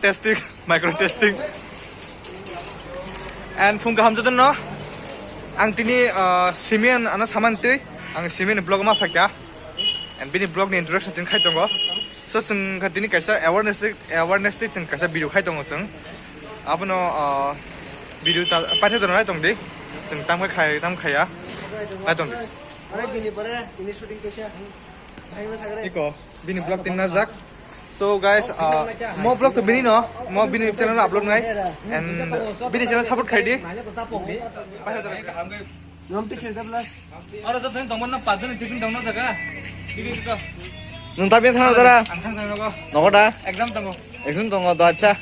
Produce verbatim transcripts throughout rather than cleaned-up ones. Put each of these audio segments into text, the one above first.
Testing, micro testing. And phung kaham jotono. Ang tini, uh, Simeon ano saman twi. Ang Simeon vlog ma phakya. And bini vlog ni introduction tin khai tongo. So, chwng kha tini kaisa awareness, awareness twi chwng kaisa video khai tongo chwng. Abono, uh, video ta, paithago nai tong di. Chwng tam khai khai, tam khaya. Nai tong di. Ore, tini pore, tini shooting kaisa. Iko, bini vlog tin najak. So guys, uh, mo vlog to bini no, mo bini channel upload ngai, and bini channel support khai di. Nom ti sir dabla. Aro to tong mon na padon tipin tong na jaga. Iko iko. Nung tapi thang dara. Ang thang thang ko. Nogo da. Exam tongo. Exam tongo do acha.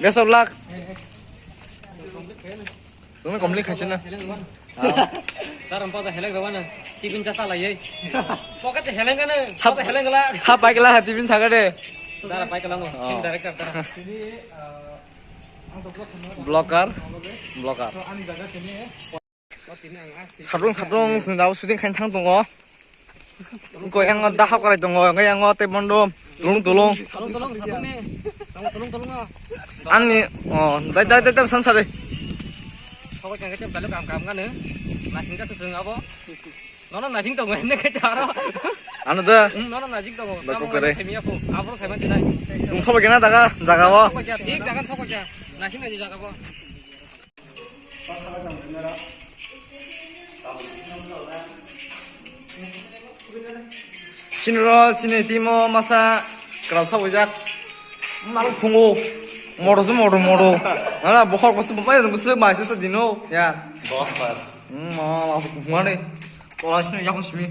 Best of luck. Sungna komli khaisina. Heleng rwan. Ah. Daram pada heleng rwan. Tipin cha sala ye. Pocket heleng kana. Sap heleng la. Sap pai kala tipin sagade. Dara pai kala mo. Oh. Director dara. Blocker. Blocker. Sabrung sabrung sini daw shooting khain thang tongo. Ko yang da hok rai tongo, yang tei bondo tulung tulung. Tulung tulung sabung ni. Tulung tulung no. Ani, oh, dai dai dai dai san sare. Sokoi kang kete balo kam kam ngane. Nasing ka tusung abo. Nono nasing tongo ene kete aro. Ano da. Hmm, nono nasing tongo. Bako kare. Semi aku. Abo sai man dinai. Sung sobo kena daga, jaga bo. Sokoi kya, thik jaga sokoi kya. Nasing aji jaga bo. Sinro sini timo masa kerap sabujak. Malu phungo. Modo se modo modo. Ala bokhor bosu bopai bosu mai se dino. Ya. Bokhor. Hmm, ma langsung phungane. Tola sini yang simi.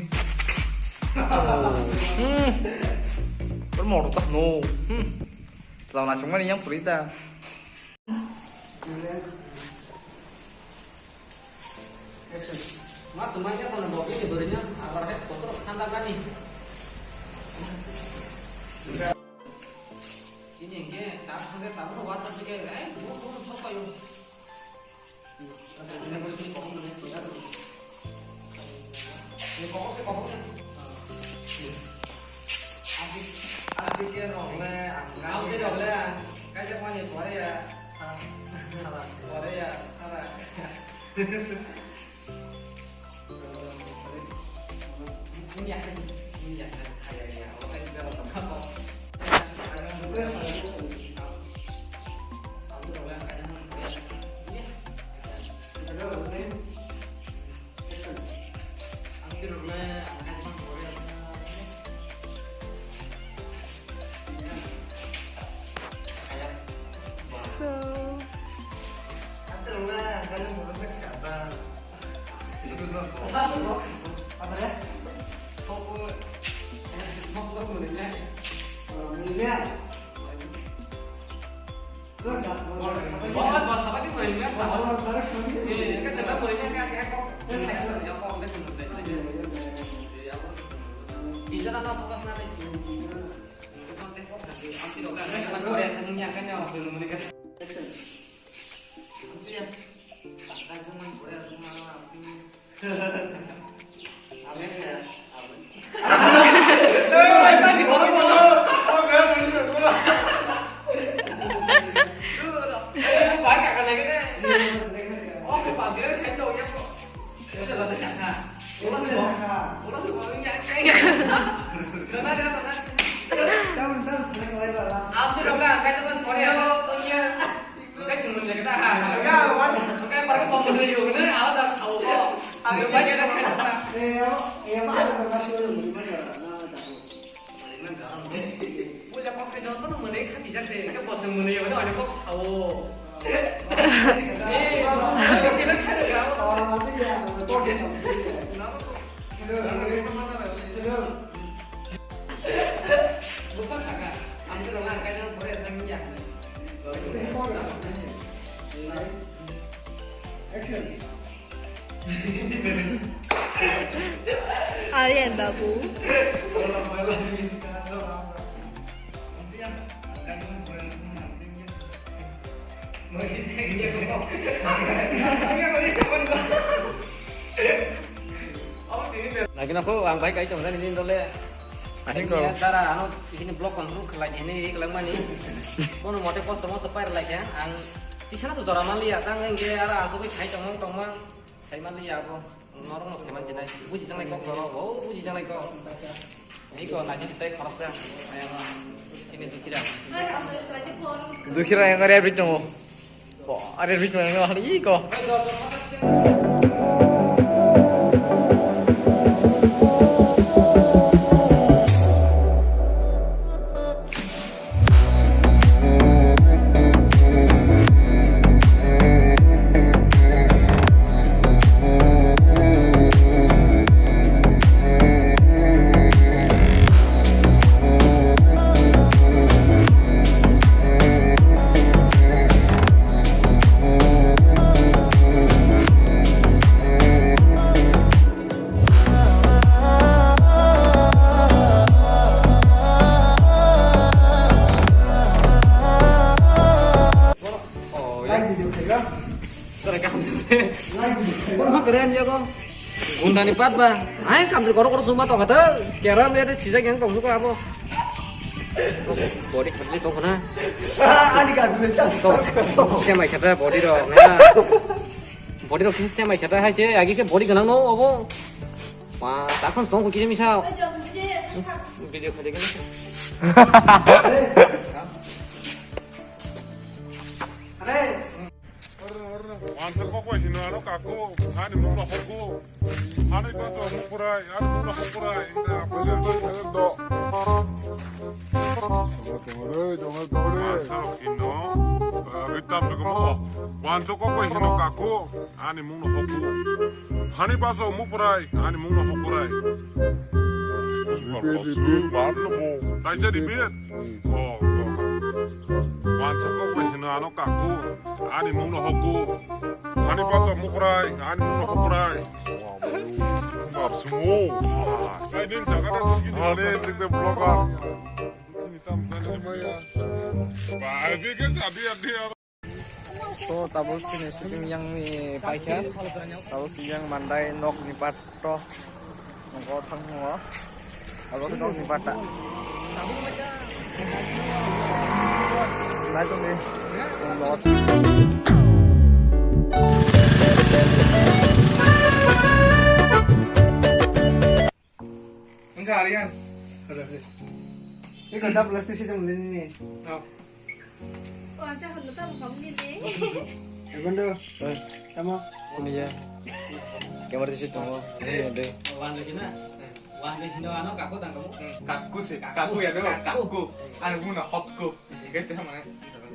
Hmm. Bermodo tak no. Hmm. Selama cuma yang free ta. Action. Mas semuanya pada mobil ni berinya, abar head kotor sandal kani. Ini enggak, tak sampai tak mau WhatsApp juga, eh, mau mau sok ayo. Ini kok, ini kok, ini. Adi, adi ke role, ang kau ke role, kaisa mani Korea, Korea, Korea. Ini ya, ini ya, kayak ya, otak kita mau apa? So. Action. Aryan Babu. Lagi aku ang baik aja dong ini dole. Ani ko. Ani dara ano ini blog control khlai ini khlai mani. Kono mote kosto mosto pair lai khe ang tisana so jora man liya tang engke ara ang ko khai tongmang tongmang khai man liya abo. Norok no khai man jinai. Buji jangnai kok norok. Oh, buji jangnai kok. Iko naji tai khorok ja. Ayang ini dukira. Dukira yang are abri tongo. Bo, are abri tongo yang hari iko. Oh, ya. Live video khaika. Tara kaham se. Live video khaika. Kono keren ya ko. Gundani pat ba. Ai kam korok korok sumba tong kata. Keram ya sijak yang tong suka abo. Body khatli tong khana. Ani ka dile ta. Tong. Semai khata body ro. Body ro kisa semai khata hai che. Agi ke body ganang no abo. Pa, takon tong ko kisa misa. Video khaja gana. Are. Wansa kok bai hino ano kaku, ani mungno hoku. Ani pato mukurai, ani mungno hokurai. Inda. Wansa hino, ritam sukumo. Wansa kok bai hino kaku, ani mungno hoku. Hani pato mukurai, ani mungno hokurai. Taisa repeat. Oh, oh. Wansa kok bai hino ano kaku, ani mungno hoku. Hani pato mukurai, ani mungno hokurai. Mar sumo. Ai din jaga da. Ani tikte blogger. Ba, ai bege jadi adi. So, tabuk sini shooting yang ni paikha. Tabuk si yang mandai nok ni part to. Nokho thang mo. Abo nok ni part ta. Lai tong di. Song lot. Wngkha Aryan. Ada, ada. Ini kerja plastik sih, teman ini. Oh. Oh, acha, hono tamo kamu ni de. Ebon do. Eh. Tamo. Ini ya. Kamar di situ. Ini ya, deh. Wan di sini. Wan di sini, ano, kaku tang kamu? Kaku sih, kaku ya, do. Kaku. Kaku. Anu, muna hokku. Gitu mana?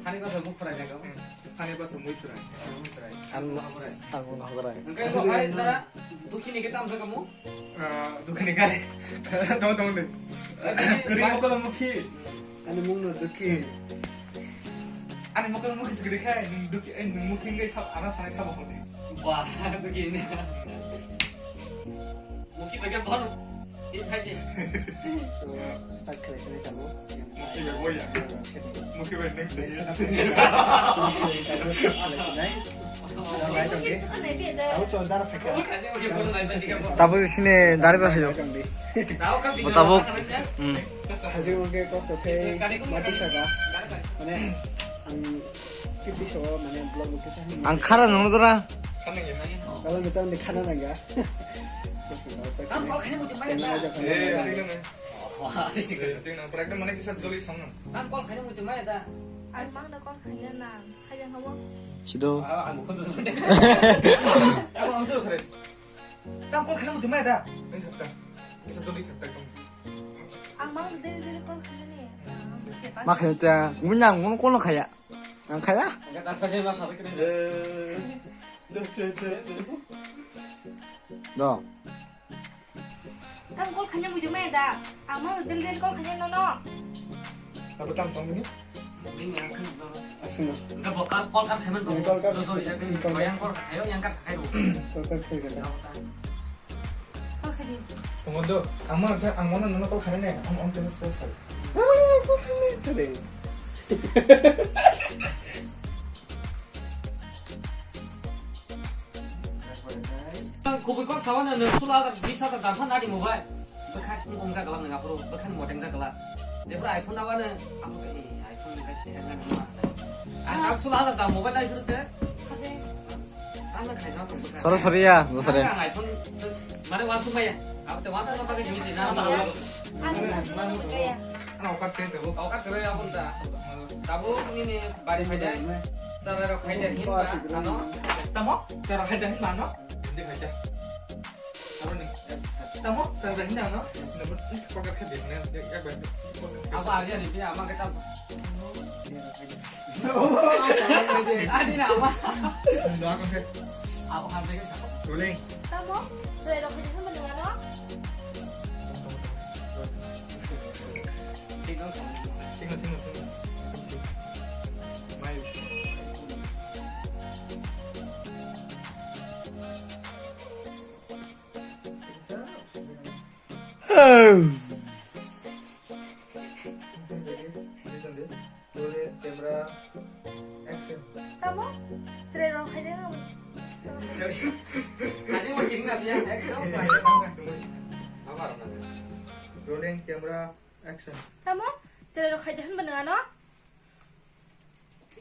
Hari kau sebut pernah kamu? Ani ba sumui surai. Sumui surai. An, aku nak berai. Engkai so hai tara dukhi ni kita amsa kamu? Ah, dukhi ni kai. Tong tong de. Kering mukul mukhi. Ani mung no dukhi. Ani mukul mukhi segede kai. Dukhi, eh, mukhi engkai sab, ana sanai sab hodi. Wah, dukhi ni. Muki pakai baru. Ini pakai. So, start khlai sini kamu. Muki bai boya. Muki bai next day. Start khlai sini. Ada baik, oke. Tahu contoh apa? Tabuk sini dari tadi yo. Tabuk. Hmm. Hasil mungkin kos oke. Mati saga. Mana? Ang khara nang dora. Kalau kita ni khana nang ya. Ang kol khaina muchung maya da. Wah, ini sih. Ekdom mane kisa joli samno. Ang kol khaina muchung maya da. Ang mang da kol khaina na. Khaja habo. Sido. Ang khun tu. Ang ang sure sare. Ang kol khaina muchung maya da. Ini sabta. Kisa joli sabta. Ang mang da deli deli kol khaina ni. Ma khaina ta. Munyang mun kol khaya. Ang khaya? Do. Tam kol khanya bujung mai da. Ang mang del del kol khanya no no. Apa tam tong ini? Asing. Enggak, kok kol kan khaman. Kol kan. Sorry, sorry. Yang kol khayo, yang kan khayo. Kol kan khayo. Kol khaidi. Tunggu dulu, ang mana, ang mana nono kol khainai, ang on terus terus hari. Ang mana nono kol khainai tadi. Kubui kok sawan na nung sula da bisa da damsa nadi mobile. Bekhai Phone kong jaglak nang aphuru bwkhani moteng jaglak. Jephuru iPhone abano abo khe iPhone khe se hwnga nang ma. Ang tak sula da mobile ai suru se. Khade. Ang na khai ma ko. Sorry, sorry ya, sorry. Ang iPhone mane wan sung maya. Abo te wan sung ma ka jimi na ma. Ang sung ma ko ya. Ang okat te ko. Okat te ya pun da. Tabu ini bari khai dai. Sara ro khai dai hin ba ano. Tamo? Sara khai dai hin ba ano? Hindi khai dai. Tamo? Sara dai hin ano? Nomor pocket khai dai ne. Yak yak bai. Apa aja ni dia ama kita. Adi na ama. Doa ko khai. Apa harus ke siapa? Tuling. Tamo? Sara ro khai dai hin ba ano? Thik no, thik no, thik no. Mai. Camera, action. Tamo? Trai rong hai dai. Ani mo king na dia, ekdom. Apa rong na? Rolling, camera, action. Tamo? Trai rong hai dai hin ba nang ano?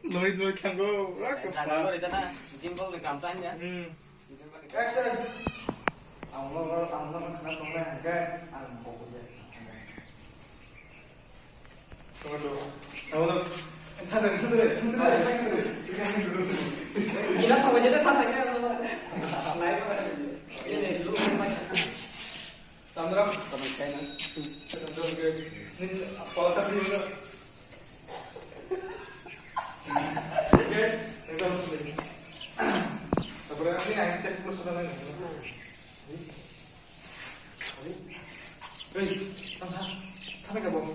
Lori lori thango. Wah, kepala. Lori tana, Jimbol ni kam tanya. Hmm. Jimbol ni kam. Action. Ang lo, ang lo, ang lo, ang lo, ang lo, ang lo. Thango, thango, thango. Gila, apa aja dah, thango, thango. Lain apa? Ini, lu, apa? Tandra. Tandra, kaina. Tandra, oke. Ini, apa, tadi, Oke, ekdom. Taporé ami ahi tek plus sudah lagi. Hei, tangkha. Kami ka bom.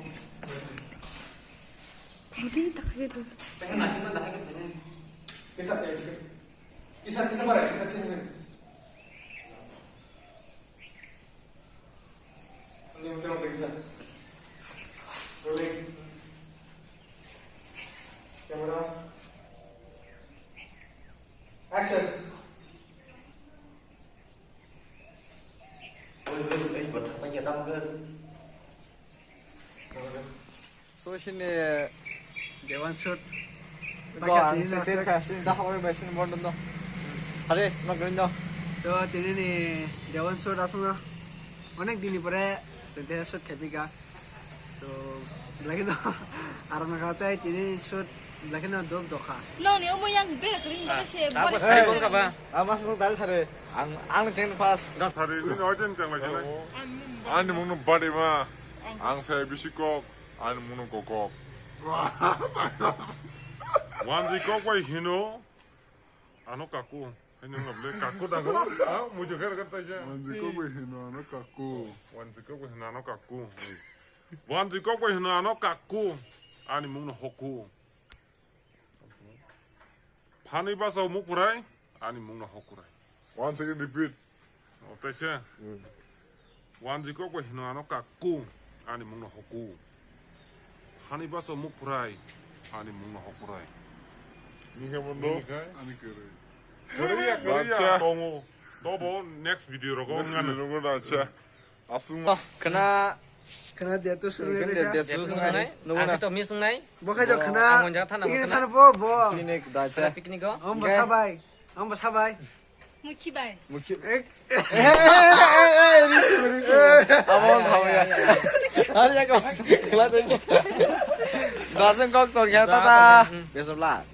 Budi tak aja tuh. Pengen nasi mana lagi pengen. Kisah ya, kisah. Kisah, kisah mana? Kisah, kisah. Rolling. Camera. Action. So, sini Dewan shoot. Go, ang se share kha, sini da hore bai sini bondon do. Sare, no green do. To tini ni Dewan shoot aswk no onek din ni pore se Dewan shoot khaipika. So, lagi no aram na khatai tini shoot lagi no dop dokha. No ni omo yang ber kring ba se. Abo bore sai se. Bol ka ba? Ama sung dal sare. Ang, ang cheng pas. Sare ni no jen cheng lai sinai. Ani mung no bade ma. Ang sai bisi kok. Ani mung no kokok. Wanji kok bai hino. Ano kaku. Ani mung no ble kaku dango. Ah, mujo kher kata ja. Wanji kok bai hino ano kaku. Wanji kok bai hino ano kaku. Wanji kok bai hino ano kaku. Ani mung no hoku. Phani basa muk purai, ani mung no hokurai. One second, repeat. O, tei se. Hmm. Wanji kok bai hino ano kaku, ani mung no hoku. Phani basa muk purai, ani mung no hokurai. Ni khe mondo? Ni khe? Ani kwrwi. Kwrwi ya, kwrwi ya, tongo. Tobo next video rogo. Next video rogo, acha. Aswng. Khna. Khna de to suru de. Khna de to suru de. Nungna. Ang to miss nai. Bo khai jo khna. Ang thana. Picnic thana bo, bo. Picnic da cha. Picnic go. Om bo sabai. Om bo sabai. Mukhi bai. Mukhi. Eh. Eh, eh, eh, eh, eh, risi, risi. Abo sabai. Ari ya ko. Khla de. Daseng kok to ya ta ta. Best of luck.